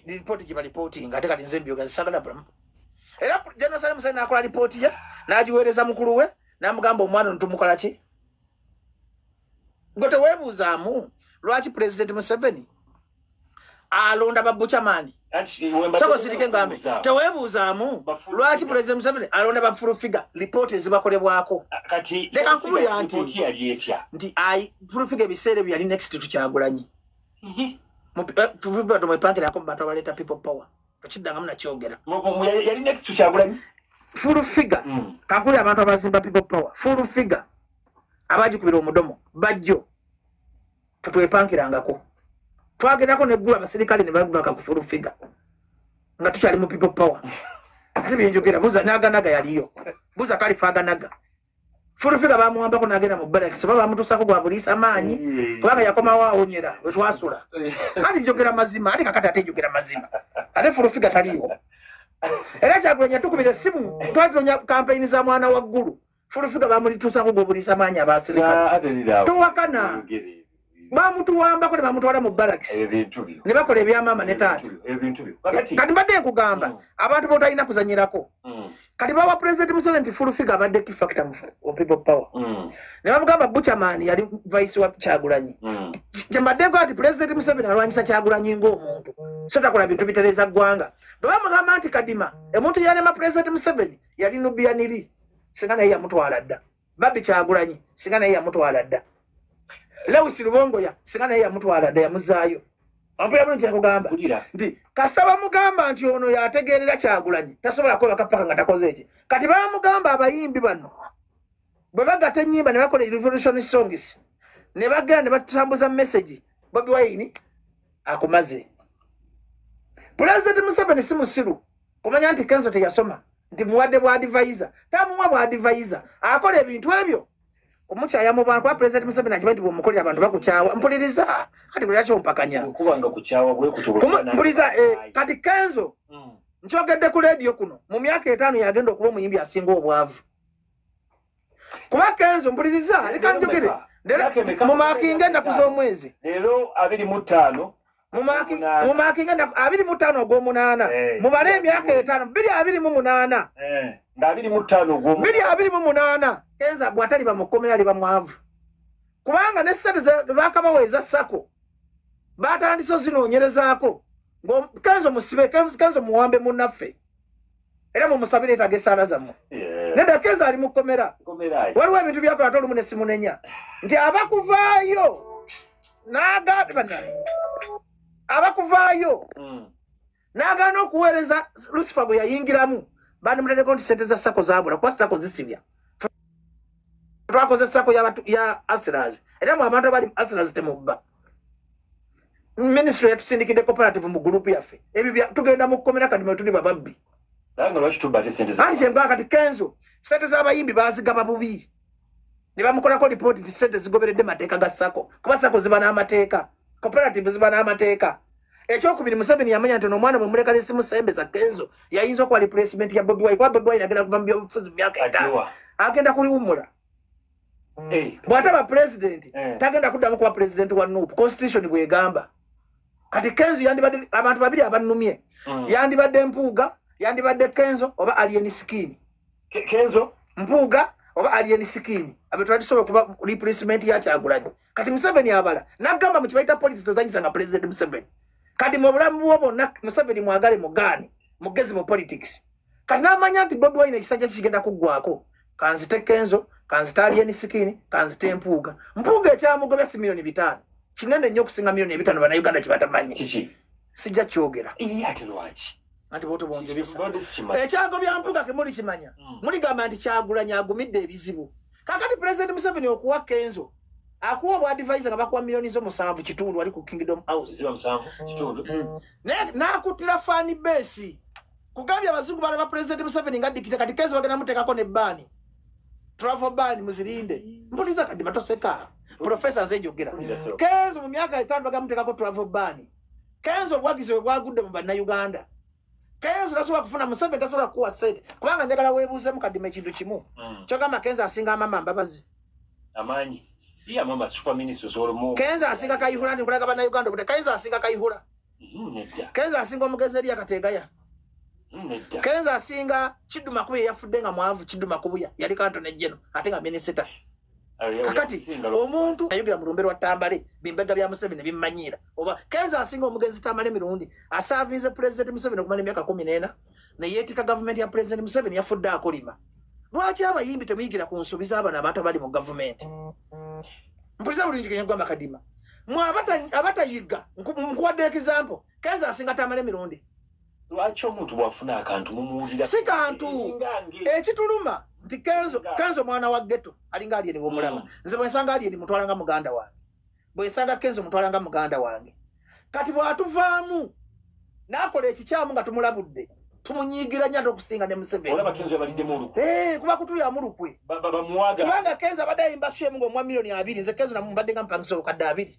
Lipooti gye balipootinga, ate kati nze mbyogera, sagala. Era General Salim Saleh n'akola lipooti ye, n'agiweereza mukulu we, n'amugamba, "Omwana ono tumukola ki?" Gwe teweebuuzaamu lwaki Pulezidenti Museveni alonda ba Buchaman? Soko sirike ngambe, teweebuuzaamu lwaki Pulezidenti Museveni alonda ba Full Figure, lipooti ezibakolebwako? Kati Leka nkubulira nti lipooti yali etya? Nti ai Full Figure ebiseera ebyo yali next to Kyagulanyi. Full Figure tomwepankirako mu bantu abaleeta People Power, tokiddangamu nakyogera. Yali next to Kyagulanyi? Full Figure, kankuli abantu abazimba People Power, Full Figure abagikubira omudomo bajjo tetwepankirangako. Twagendako neggulu, abasirikale ne babaka ku Full Figure nga tukyali mu People Power. Ate byenjogera, buza naganaga yaliyo, buza Kalifa aganaga. Full Figure bamuwambako nagenda mu barracks, oba bamutuusako gwa buliisa maanyi, kubanga yakomawo awonyera wetwasula. Kati njogera mazima, ate kakati ate njogera mazima, ate Full Figure taliiwo. Era Kyagulanyi yatukubira essimu, twatulonya kampeyini za mwana wa ggulu, Full Figure bamulituusako gwobuliisa maanyi abasirikale. Towakana, bamutuwambako ne bamutwala mu barracks Ebintu byo. ne bakola ebyamaama ne taata. Ebintu byo kakati. Kati mbadde nkugamba abantu botalina kuzanyirako. Kati bawa President Museveni nti Full Figure abadde key factor mu People Power, ne bamugamba Buchaman yali vice wa Kyagulanyi. Kyembadde nkola nti President Museveni alwanyisa Kyagulanyi ng'omuntu, so takola bintu bitereza ggwanga. Bwe bamugamba nti Kadima, omuntu yalema President Museveni yali Nubian Li, singa naye yamutwala dda. Barbie Kyagulanyi, singa naye yamutwala dda. Lewis Rubongoya, singa naye yamutwala dda, yamuzaayo. Ompulira bulungi kyekugamba? Mpulira. Nti kasaba mugamba nti ono yategeerera Kyagulanyi, tasobola kwebaka paka nga takoze eki. Kati bamugamba abayimbi bano bwe bagatta ennyimba ne bakola revolution songs ne bagenda ne batambuza message, Bobi Wine akumaze. Pulezidenti Museveni si musiru kumanya nti Kenzo teyasoma, nti muwadde bwa advisor, tamuwa bwa advisor, akola ebintu ebyo kumukyaya mu bantu, kuba Pulezidenti Museveni akimanyi nti bwomukolera abantu bakukyawa. Mpuliriza kati, bwe ompakanya. Okuba nga kukyawa bwe kutyo. Mpuliriza, kati Kenzo, nkyogedde ku leediyo kuno, mu myaka 5 yagenda okuba omuyimbi asinga obwavu, kuba Kenzo, mpuliriza, leka njogere. Myaka emeka? Mu maakinga ennaku z'omwezi. Leero 25. Mu maakinga ennaku 25 ogw'omunaana. Mubale emyaka 5, 2028. Nga 25 ogw'omu 2028, Kenzo bw'ataliba mu kkomera aliba mwavu, kubanga ne ssente bakabawa eza SACCO batandise ozinoonyerezaako. Kenzo musibe, Kenzo muwambe munnaffe, era mumusabire, etaaga esaala zammwe. Nedda, Kenzo ali mu kkomera. Kkomera. Waliwo ebintu byakola ate olumu ne simunenya nti abakuvaayo abakuvaayo n'agaana okuweereza Lucifer bwe yayingiramu, bandimutaddeko nti sente za SACCO zaabula, kuba SACCO zisibya. Twakoze SACCO ya hustlers, era mu abantu abali mu hustlers temubba. Ministry yatusindikidde cooperative mu gurupu yaffe. Ebyo tugenda mu kkomera kati mwe tuli bababbi. Naye nga lwaki tubba ate sente za Anti kyenkola kati, Kenzo sente z'abayimbi baazigaba bubi ne bamukolako lipooti nti sente zigoberedde mateeka ga SACCO, kuba SACCO ziba n'amateeka, cooperative ziba n'amateeka. Ekyokubiri, Museveni yamanya nti ono omwana bwe muleka nesimusembeza, Kenzo yayinza okuba replacement ya Bobi Wine, kuba Bobi Wine agenda kuva mu byobufuzi mu myaka 5. Agiwa. Agenda kuliwummula. Bw'ataba pulezidenti, tagenda kuddamu kuba pulezidenti wa NUP, constitution bwegamba. Kati Kenzo yandibadde, abantu babiri abannumye, yandibadde Mpuuga, yandibadde Kenzo oba Alien Skin. Kenzo. Mpuuga oba Alien Skin, abe twalisobola kuba replacement ya Kyagulanyi. Kati Museveni abala nagamba mu kibaita politics tozanyisa nga President Museveni. Kati mu bulamu bwo bwonna, Museveni mwagale mugaane, mugezi mu politics. Kati n'amanya nti Bobi Wine ekisajja kigenda kuggwako, kanzite Kenzo, kanzite Alien Skin, kanzite Mpuuga. Mpuuga ekyamugobya si miliyoni 5, kinene nnyo okusinga miliyoni 5, Bannayuganda kyebatamanyi. Kiki? Sijja kyogera. Iye, ate lwaki? Anti boto bonjebisa. Mbadde sikimanyi. Ekyagobya Mpuuga kemuli kimanya. Muligamba nti Kyagulanyi agumidde ebizibu. Kakati President Museveni okuwa Kenzo, akuwa obwa advisor nga bakuwa miliyoni zo 7 kitundu wali ku Kingdom House. Ziba 7 kitundu. N'akuttira fan base, kugambye abazungu balaba President Museveni nga dictator. Kati Kenzo bagenda muteekako ne ban, travel ban, muzirinde. Mpuliza kadi, matoseka professor, nze njogera. Mpulira so. Kenzo mu myaka 5 bagenda muteekako travel ban. Kenzo obuwagizi bwe bwagudde mu Bannayuganda. Kenzo tasobola kufuna, Museveni tasobola kukuwa ssente, kubanga njagala weebuuzemu Kadima ekintu kimu. Kyogamba Kenzo asinga Amama Mbabazi? Amaanyi. Iye, Amama super minister osobola Kenzo asinga Kayihura? Ndi nkulaga Bannayuganda obute Kenzo asinga Kayihura. Kenzo asinga omugezi eri akategaya. Kenzo asinga Kiduma Kubuya yafudde nga mwavu. Kiduma Kubuya yali kanto nejjeno ate nga minisita. Kakati omuntu ayogera mu lumbe lwa Tambale, bimbega bya Museveni bimmanyira. Oba Kenzo asinga omugenzi Tamale Mirundi asaavinze President Museveni okumala emyaka 14 ne yeetika gavumenti ya President Museveni, yafudde akolima. Lwaki abayimbi temuyigira ku nsobi z'abano abantu abali mu gavumenti? Mpuliza bulungi kenyagamba Kadima. Mwe abatayiga, nkuwadde example. Kenzo asinga Tamale Mirundi. Lwaki omuntu bw'afuna akantu mumuwulira? Si kantu. Ekituluma nti Kenzo mwana wa ghetto alinga Alien bw'omulaba. Nze bwe nsanga Alien mutwala nga muganda wange, bwe nsanga Kenzo mutwala nga muganda wange. Kati bw'atuvaamu n'akola ekikyamu nga tumulabudde, tumunyiigira nnyo ate okusinga ne Museveni. Olaba Kenzo yabaliddemu olukwe. Kuba kutulyamu lukwe. Bamuwaga. Kubanga Kenzo abadde ayimba shemu ng'omuwa 20,000,000. Nze Kenzo namumbadde nga mpangisa obukadde 2.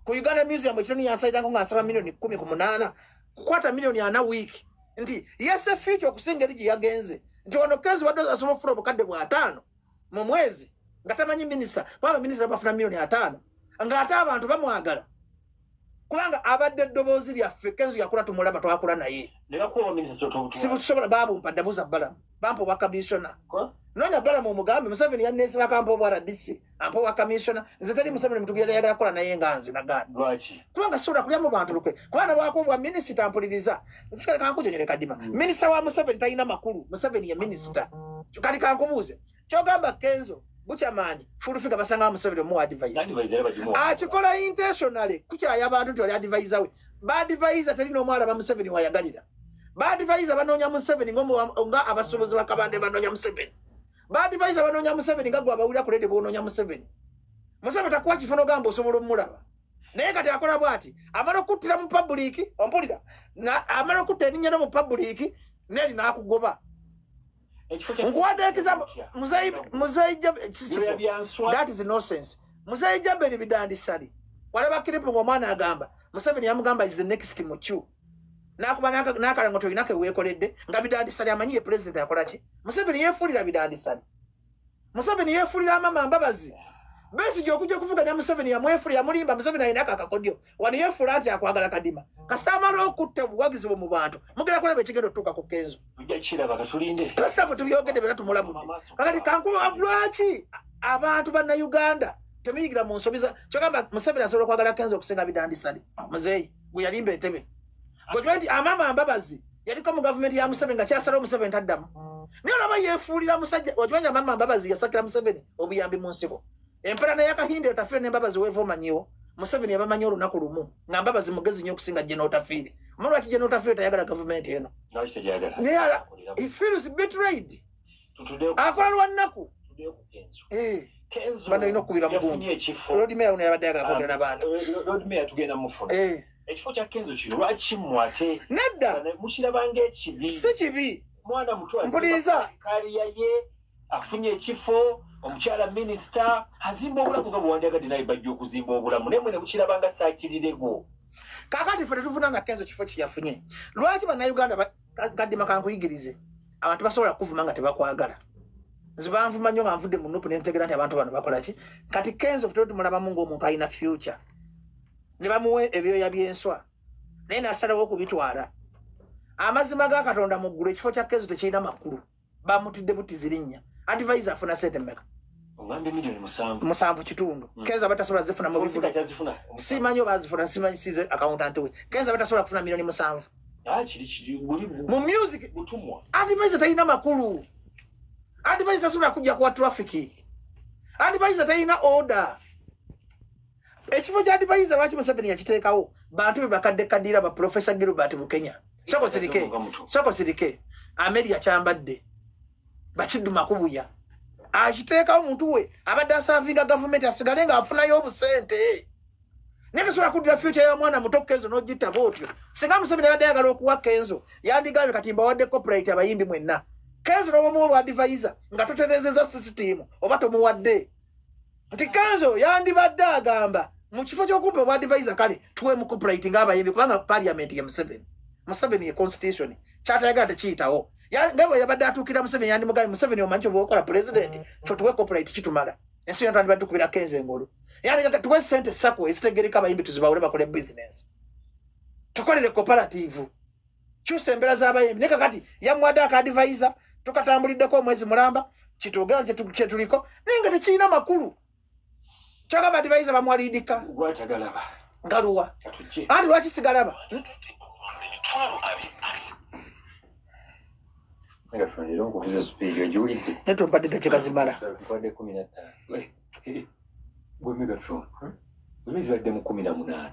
Ku Uganda Museum ekitoni yansalirako nga nsaba 18,000,000, kukwata 4,000,000 wiiki. Nti yese future okusinga eri gye yagenze. Nti wano Kenzo wadde asobola okufuna obukadde bwa 5 mu mwezi nga tamanyi minisita, kubanga minisita bafuna 5,000,000 ng'ate abantu bamwagala. Kubanga abadde eddoboozi lyaffe. Kenzo yakula tumulaba, twakula naye. Ne bakuwa minisita Sibusobola babumpa dda, buuza Balamu. Bampa obwa commissioner. Noonya Balamu omugambe Museveni yanneesibako ampa obwa RDC, ampa obwa commissioner. Nze teri Museveni mutu yali akola naye nga nze nagaana. Lwaki? Kubanga sobola kulya mu bantu lukwe. Kubanga bwako obwa minisita mpuliriza. Nsikale kankunyonyole Kadima. Minisita wa Museveni talina makulu. Museveni ye minisita. Kati kankubuuze. Kyogamba Kenzo bukyamaanyi Full Figure basanga Museveni omuwa advice. Advice era bagimuwa. Akikola intentionally kukyaya abantu nti oli advisor we. Ba advisor teri n'omwala ba Museveni wayagalira. Ba advisor banoonya Museveni nga abasuubuzi ba Kabande banoonya Museveni. Ba advisor banoonya Museveni nga gwe abawulira ku radio bw'onoonya Museveni. Museveni takuwa kifo n'ogamba osobola omulaba. Naye kati akola bw'ati, amala okuttira mu public, ompulira, amala okutta erinnya lyo mu public, neri n'akugoba. Nkuwadde example, Muzeeyi that is nonsense. Muzeeyi Jaberi Bidandisali. Walaba clip ng'omwana agamba, Museveni yamugamba is the next Muchu. N'akuba n'akalango tolina ke weekoledde, nga Bidandisali amanyi ye president akola ki? Museveni yeefuulira Bidandisali. Museveni yeefuulira Amama Mbabazi. Besigye okujja okuvuganya Museveni yamwefuulira, yamulimba. Museveni alina akakodyo. Wano yeefuula nti akwagala Kadima. Kasita amala okutta obuwagizi bwe mu bantu, mugenda kulaba ekigenda okutuuka ku Kenzo. Tujja kukiraba, katulinde. Kasita ffe tubyogedde byonna tumulabudde. Kakati kankuba lwaki abantu bannayuganda temuyigira mu nsobi za kyogamba Museveni asobola okwagala Kenzo okusinga Bidandisali. Muzeeyi gwe yalimba entebe. Gwe kimanyi nti Amama Mbabazi yaliko mu gavumenti ya Museveni nga kyasalawo Museveni taddamu. Naye olaba yeefuulira musajja, okimanyi Amama Mbabazi yasakira Museveni obuyambi mu nsiko. Empalana ya Kahinde Otafiire ne Mbabazi weeva omanyiwo. Museveni yabamanyi olunaku lumu nga Mbabazi mugezi nnyo okusinga General Otafiire. Omanyi lwaki General Otafiire tayagala gavumenti eno? Lwaki tegyagala? Naye he feels betrayed. Akola lwa nnaku. Tutuddeyo ku Kenzo. Kenzo Bano olina okukubira yafunye mugundi. ekifo. Lord Mayor ono yabadde ayagala kwogera n'abantu. Lord Mayor tugenda mufuna. Ekifo kya Kenzo kino lwaki mmwe ate Nedda. mukiraba ng'ekibi? Si kibi. Mwana muto azimba Mpuliriza. kariya ye, afunye ekifo, omukyala minisita, azimba obulamu nga bwe wandyagadde naye bajja okuzimba obulamu. Naye mwe ne mukiraba nga saakirirego. Kaakati ffe tetuvuna na Kenzo kifo kye yafunye. Lwaki bannayuganda Kadima kankuyigirize, abantu basobola kukuvuma nga tebakwagala. Nze banvuma nnyo nga nvudde mu NUP ne ntegeera nti abantu bano bakola ki. Kati Kenzo ffe tumulabamu ng'omuntu alina future. Ne bamuwa ebyoya by'enswa. Naye n'asalawo okubitwala. Amazima ga Katonda mu ggulu ekifo kya Kenzo tekirina makulu. Bamutidde butizi linnya. Advisor afuna ssente mmeka? Ongambye 7,000,000. 7.5. Kenzo aba tasobola zifuna mu Full bivulu. kyazifuna. Simanyi oba azifuna, simanyi size accountant we. Kenzo aba tasobola kufuna 7,000,000. Kiri buli Mu music butumwa. Advisor talina makulu. Advisor tasobola kujja kuwa traffic. Advisor talina order. Ekifo kya advisor lwaki Museveni yakiteekawo? Bantu be bakadde kadira ba Professor Gilbert Bukenya. Soko sirike. Soko sirike. Ameria kyambadde. Bakiddu Makubuya. Akiteekawo omuntu we abadde asavinga gavumenti asigale ng'afunayo obusente. Naye tosobola kuddira future y'omwana muto Kenzo n'ogitta bw'otyo. Singa Museveni abadde ayagala okuwa Kenzo, yandigambye kati mbawadde copyright abayimbi mwenna. Kenzo n'omuwa obwa advisor nga totereezezza system oba tomuwadde. Nti Kenzo yandibadde agamba mu kifo ky'okumpa obwa advisor kale tuwe mu copyright ng'abayimbi kubanga parliament ye Museveni. Museveni ye constitution. Kyatayagala tekiyitawo. Nga bwe yabadde atuukira Museveni yandimugambye Museveni omanyi kyoba okola president, ffe tuwe copyright kitumala. Ensi yonna twandibadde tukubira Kenzo engolo. Yandibadde tuwe ssente sako ezitegereka abayimbi tuzibawule bakole business. Tukolere cooperative, kyusa embeera z'abayimbi. Naye kakati yamuwadde aka advisor, tukatambuliddeko omwezi mulamba, kitwogera kyetuliko, naye nga tekirina makulu. Kyogamba advisor bamuwa liidika Gwatagalaba. Ngaluwa? Katujje. Anti lwaki sigalaba? Megatron, leero nkuvuze sipiidi, ogiwulidde? Naye tompadde ddakiika zimala. Nkuwadde 15. Gwe Megatron, emyezi badde mu 18.